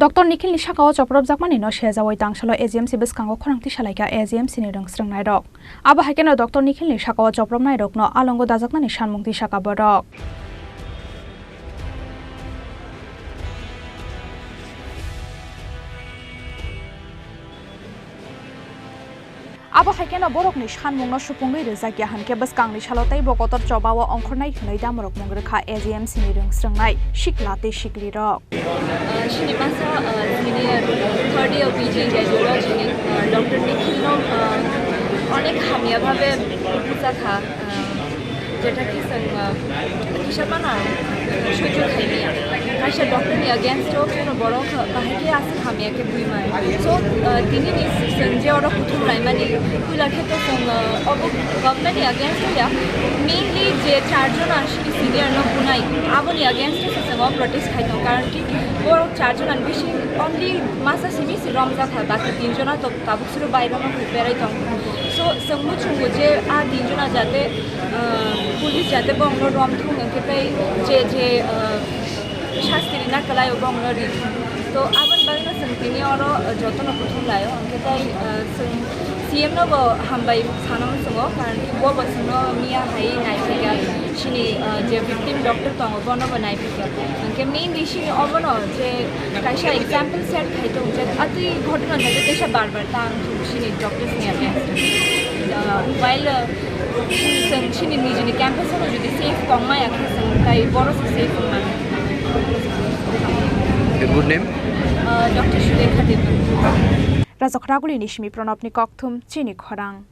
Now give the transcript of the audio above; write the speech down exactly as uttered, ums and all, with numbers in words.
Doctor Nikhilni sakao chopropjakmani no sejawi tangsalo A G M C bwskango khorang tisa laikha A G M C ni rwng srwngnairok. Abo hai kheno Doctor Nikhilni sakao chopropnairokno alongo dajaknani sanmung tisaka borok. Abo hai kheno borokni sanmungno supungwi rwjakya hwnkhe bwskangni salo teibo kotor chobao ongkhornai hwnwi damorok mung rwkha A G M C ni rwng srwngnai sikla tei siklirok. Ah, chini masa, ah, senior third year P G in radiology ni, ah, Doctor Nikhil no, ah, onek hamya bhabe bujakha, ah, jeta ki chwng, ah, kisa mano, ah, sujok khaimaya. Kaisa doctor ni against o kuno borok bahai khe aswk hamya khe buimai. So, ah, tini ni chwng je oro kuthum laimani, puila khe to chwng, ah, obo government ni against o ya, mainly je char jona senior no bunai, aboni against o se chwng o protest khai tongo, karon ki borok char jona ni bisi only masa simi se romjak kha, baki tin jona to tabuk siro bairano hoi berai tongo. So, chwng muchungo je a tin jona jate, ah, police jate bongno romthung, hwnkhe tei je, je, ah, shasti rina kwlaio bongno rithung. To, aboni bagwino chwng tini oro, ah, jotono kuthum laio, hwnkhe tei, ah, chwng C M no bo hambai sana muchungo, karon ki bo bo chwngno miya hai naiphaikha, chini, ah, je victim doctor tongo, bono bo naiphaikha. Hwnkhe mainly chini obono je kaisa example set khai tong je atwi ghotona jate teisa bar bar tang chini doctors ni against. Ah, while, ah, chini, chini nijini campus o jodi safe tongmaya khe chwng tai boro se safe wngmano. Your good name? Ah, Doctor Sudekha Debbarma. Rajakhoraguli ni simi Pranab ni kokthum chini khorang.